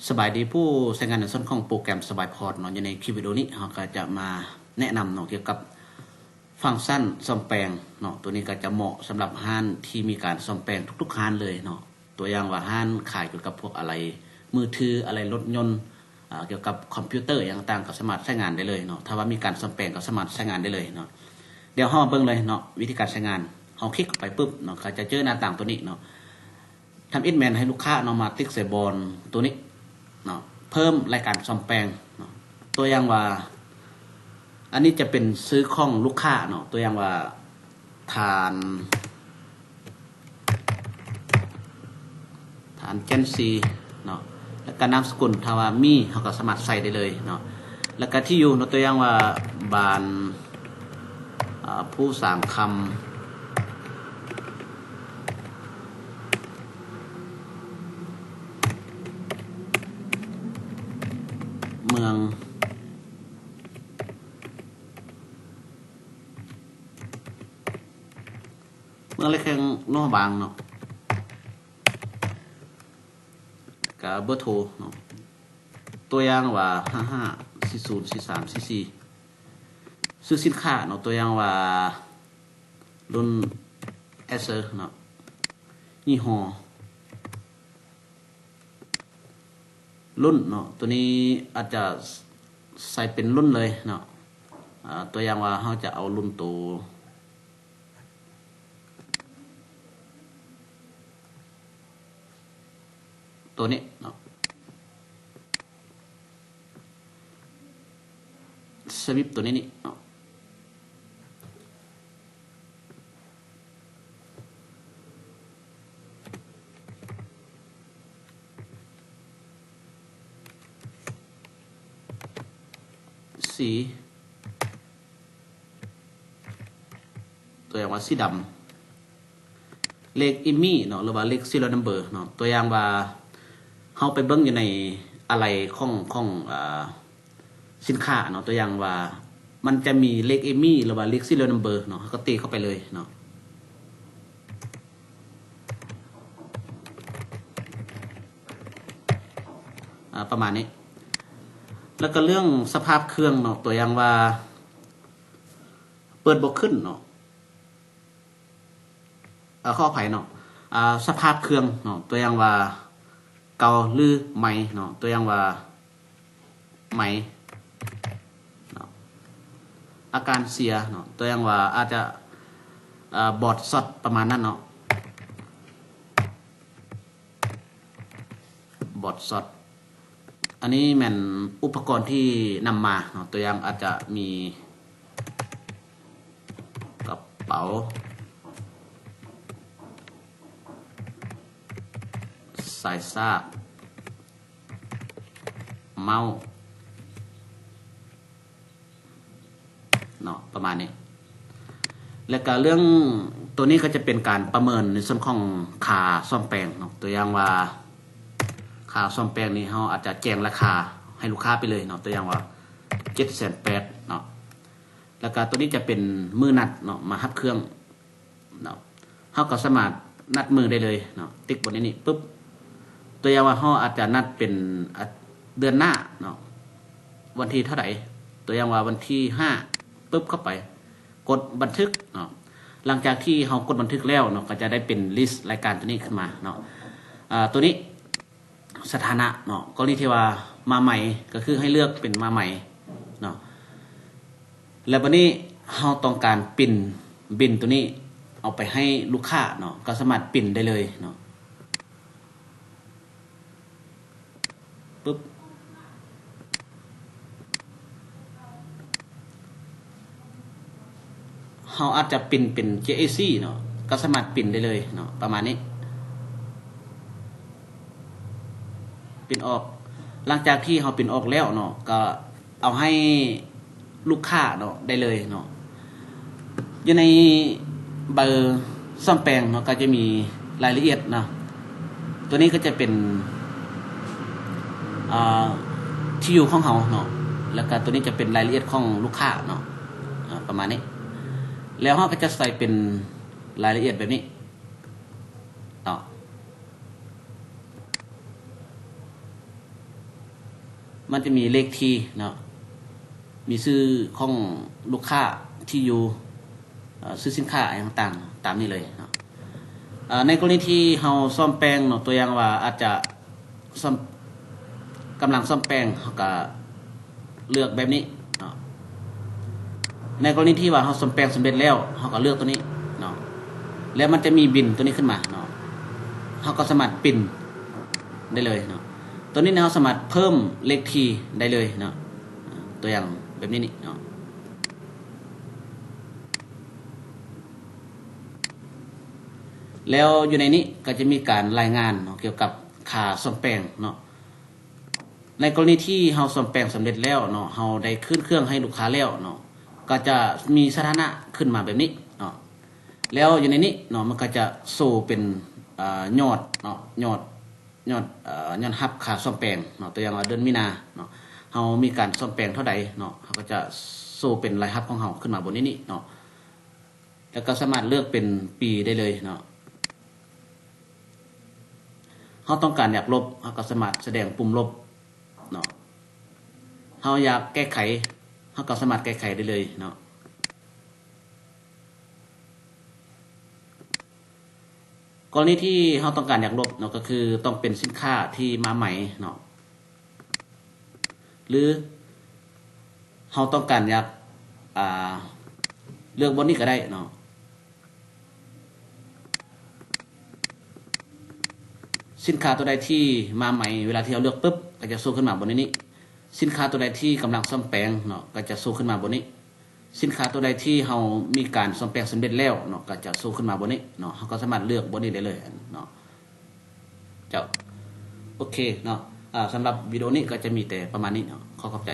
ສະບາຍດີຜູ້ໃຊ້ງານໃນສ່ວນຂອງໂປຣແກຣມສະບາຍພອດເນາະ. ຢູ່ໃນຄລິບວິດີໂອນີ້ ເຮົາກໍຈະມາແນະນຳເນາະ ກ່ຽວກັບຟັງຊັນສ້ອມແປງເນາະ. ໂຕນີ້ກໍຈະເໝາະສຳລັບຮ້ານທີ່ມີການສ້ອມແປງທຸກໆຮ້ານເລີຍເນາະ. ຕົວຢ່າງວ່າຮ້ານຂາຍກ່ຽວກັບພວກອາໄຫຼ່ມືຖື, ອາໄຫຼ່ລົດຍົນ, ອາ, ກ່ຽວກັບຄອມພິວເຕີຫຍັງຕ່າງໆ ກໍສາມາດໃຊ້ງານໄດ້ເລີຍເນາະ. ຖ້າວ່າມີການສ້ອມແປງກໍສາມາດໃຊ້ງານໄດ້ເລີຍເນາະ. ດຽວເຮົາມາເບິ່ງເລີຍເນາະ ວິທີການໃຊ້ງານ. ເຮົາຄລິກເຂົ້າໄປປຶບເນາະ ກໍຈະເຈີໜ້າຕ່າງໂຕນີ້ເນາະ. ທຳອິດແມ່ນໃຫ້ລູກຄ້າເນາະ ມາຕິກໃສ່ບ່ອນໂຕນີ້ເນາະ ເພີ່ມລາຍການສ້ອມແປງເນາະ. ຕົວຢ່າງວ່າ ອັນນີ້ຈະເປັນຊື່ຂອງລູກຄ້າເນາະ. ຕົວຢ່າງວ່າ ທ່ານ ທ່ານແກ່ນສີເນາະ ແລ້ວກໍນາມສະກຸນ ຖ້າວ່າມີ ເຮົາກໍສາມາດໃສ່ໄດ້ເລີຍເນາະ. ແລ້ວກໍທີ່ຢູ່ເນາະ ຕົວຢ່າງວ່າ ບ້ານ ອາ ພູສາງຄຳ ເມືອງ ເມືອງແລະແຂວງຫຼວງພະບາງເນາະ. ກະເບີໂທເນາະ ຕົວຢ່າງວ່າ ຫ້າຫ້າ ສີ່ສູນ ສີ່ສາມ ສີ່ສີ່. ຊື່ສິນຄ້າເນາະ ຕົວຢ່າງວ່າ ລຸ້ນ Acer ເນາະ ຍີ່ຫໍ້ ລຸ້ນເນາະ. ໂຕນີ້ອາດຈະໃສ່ເປັນລຸ້ນເລີຍເນາະ. ອາ ຕົວຢ່າງວ່າ ເຮົາຈະເອົາລຸ້ນໂຕ ໂຕນີ້ເນາະ ສະວິບໂຕນີ້ນີ້ເນາະ. ສີ ຕົວຢ່າງວ່າສີດຳ. ເລກ IMEI ເນາະ ຫຼືວ່າເລກ serial number ເນາະ. ຕົວຢ່າງວ່າ ເຮົາໄປເບິ່ງຢູ່ໃນອາໄຫຼ່ຂອງ ຂອງ ອາ ສິນຄ້າເນາະ. ຕົວຢ່າງວ່າ ມັນຈະມີເລກ IMEI ຫຼືວ່າເລກ serial number ເນາະ ເຮົາກໍຕີເຂົ້າໄປເລີຍເນາະ. ອາ ປະມານນີ້. ແລ້ວກໍເລື່ອງສະພາບເຄື່ອງເນາະ ຕົວຢ່າງວ່າ ເປີດບໍ່ຂຶ້ນເນາະ ອາ ຂໍອະໄພເນາະ ອາ ສະພາບເຄື່ອງເນາະ ຕົວຢ່າງວ່າ ເກົ່າ ຫຼື ໃໝ່ເນາະ. ຕົວຢ່າງວ່າ ໃໝ່ເນາະ. ອາການເສຍເນາະ ຕົວຢ່າງວ່າ ອາດຈະ ອາ ບອດຊອດ ປະມານນັ້ນເນາະ. ບອດຊອດ ອັນນີ້ແມ່ນອຸປະກອນທີ່ນຳມາເນາະ. ຕົວຢ່າງອາດຈະມີກະເປົາ ສາຍຊາກ ເມົ້າ ເນາະ ປະມານນີ້. ແລ້ວກະເລື່ອງໂຕນີ້ກໍຈະເປັນການປະເມີນໃນສ່ວນຂອງຄ່າສ້ອມແປງເນາະ. ຕົວຢ່າງວ່າ ຄ່າສ້ອມແປງນີ້ ເຮົາອາດຈະແຈ້ງລາຄາໃຫ້ລູກຄ້າໄປເລີຍເນາະ. ຕົວຢ່າງວ່າ ເຈັດແສນແປດເນາະ. ແລ້ວກະໂຕນີ້ຈະເປັນມື້ນັດເນາະ ມາຮັບເຄື່ອງ ເນາະ. ເຮົາກໍສາມາດນັດມື້ໄດ້ເລີຍເນາະ ຕິກບ່ອນນີ້ປຶບ. ຕົວຢ່າງວ່າ ເຮົາອາດຈະນັດເປັນ ອາ ເດືອນໜ້າເນາະ ວັນທີເທົ່າໃດ. ຕົວຢ່າງວ່າ ວັນທີຫ້າ ປຶບເຂົ້າໄປ ກົດບັນທຶກເນາະ. ຫຼັງຈາກທີ່ເຮົາກົດບັນທຶກແລ້ວເນາະ ກໍຈະໄດ້ເປັນລິສລາຍການໂຕນີ້ຂຶ້ນມາເນາະ. ອາ ໂຕນີ້ ສະຖານະເນາະ ກໍລະນີທີ່ວ່າມາໃໝ່ ກໍຄືໃຫ້ເລືອກເປັນມາໃໝ່ເນາະ. ແລ້ວບັດນີ້ເຮົາຕ້ອງການປິ່ນບິນໂຕນີ້ເອົາໄປໃຫ້ລູກຄ້າເນາະ ກໍສາມາດປິ່ນໄດ້ເລີຍເນາະ. ປຶບ ເຮົາອາດຈະປິ່ນເປັນ ເຈເອຊີ ເນາະ ກໍສາມາດປິ່ນໄດ້ເລີຍເນາະ ປະມານນີ້ ປິ່ນອອກ. ຫຼັງຈາກທີ່ເຮົາປິ່ນອອກແລ້ວເນາະ ກໍເອົາໃຫ້ລູກຄ້າເນາະ ໄດ້ເລີຍເນາະ. ຢູ່ໃນໃບສ້ອມແປງເນາະ ກໍຈະມີລາຍລະອຽດເນາະ. ຕົວນີ້ກໍຈະເປັນ ອາ ທີ່ຢູ່ຂອງເຮົາເນາະ ແລ້ວກໍຕົວນີ້ຈະເປັນລາຍລະອຽດຂອງລູກຄ້າເນາະ ອາ ປະມານນີ້. ແລ້ວເຮົາກໍຈະໃສ່ເປັນລາຍລະອຽດແບບນີ້ເນາະ. ມັນຈະມີເລກທີ່ເນາະ ມີຊື່ຂອງລູກຄ້າ ທີ່ຢູ່ ເອີ່ ຊື່ສິນຄ້າຫຍັງຕ່າງໆ ຕາມນີ້ເລີຍເນາະ. ເອີ່ ໃນກໍລະນີທີ່ເຮົາສ້ອມແປງເນາະ ຕົວຢ່າງວ່າອາດຈະສ້ອມ ກຳລັງສ້ອມແປງ ເຮົາກະເລືອກແບບນີ້ເນາະ. ໃນກໍລະນີທີ່ວ່າເຮົາສ້ອມແປງສຳເລັດແລ້ວ ເຮົາກະເລືອກຕົວນີ້ເນາະ ແລ້ວມັນຈະມີບິນຕົວນີ້ຂຶ້ນມາເນາະ ເຮົາກະສາມາດປິ່ນໄດ້ເລີຍເນາະ. ຕົວນີ້ເຮົາສາມາດເພີ່ມເລກທີ່ໄດ້ເລີຍເນາະ ຕົວຢ່າງແບບນີ້ນີ້ເນາະ. ແລ້ວຢູ່ໃນນີ້ກະຈະມີການລາຍງານເນາະ ກ່ຽວກັບຄ່າສ້ອມແປງເນາະ. ໃນກໍລະນີທີ່ເຮົາສ້ອມແປງສຳເລັດແລ້ວເນາະ ເຮົາໄດ້ຄືນເຄື່ອງໃຫ້ລູກຄ້າແລ້ວເນາະ ກະຈະມີສະຖານະຂຶ້ນມາແບບນີ້ເນາະ. ແລ້ວຢູ່ໃນນີ້ເນາະ ມັນກະຈະໂຊເປັນ ອາ ຍອດເນາະ ຍອດ ຍອດ ເອີ່ ຍອດຮັບຄ່າສ້ອມແປງເນາະ ຕົວຢ່າງວ່າເດືອນມີນາເນາະ ເຮົາມີການສ້ອມແປງເທົ່າໃດເນາະ ເຮົາກະຈະໂຊເປັນລາຍຮັບຂອງເຮົາຂຶ້ນມາບົນນີ້ນີ້ເນາະ. ແລ້ວກະສາມາດເລືອກເປັນປີໄດ້ເລີຍເນາະ. ເຮົາຕ້ອງການຢາກລົບ ເຮົາກະສາມາດສະແດງປຸ່ມລົບເນາະ. ເຮົາຢາກແກ້ໄຂ ເຮົາກະສາມາດແກ້ໄຂໄດ້ເລີຍເນາະ. ກໍລະນີທີ່ເຮົາຕ້ອງການຢາກລົບເນາະ ກະຄືຕ້ອງເປັນສິນຄ້າທີ່ມາໃໝ່ເນາະ ຫຼືເຮົາຕ້ອງການຢາກ ອາ ເລືອກບ່ອນນີ້ກະໄດ້ເນາະ. ສິນຄ້າຕົວໃດທີ່ມາໃໝ່ ເວລາທີ່ເຮົາເລືອກປຶບ ກະຈະໂຊຂຶ້ນມາບົນນີ້ນີ້. ສິນຄ້າຕົວໃດທີ່ກຳລັງສ້ອມແປງເນາະ ກະຈະໂຊຂຶ້ນມາບົນນີ້. ສິນຄ້າຕົວໃດທີ່ເຮົາມີການສ້ອມແປງສຳເລັດແລ້ວເນາະ ກະຈະໂຊຂຶ້ນມາບົນນີ້ເນາະ. ເຮົາກະສາມາດເລືອກບົນນີ້ໄດ້ເລີຍເນາະ. ເຈົ້າ ໂອເຄເນາະ. ອາ ສຳລັບວິດີໂອນີ້ກະຈະມີແຕ່ປະມານນີ້ເນາະ. ຂໍຂອບໃຈ.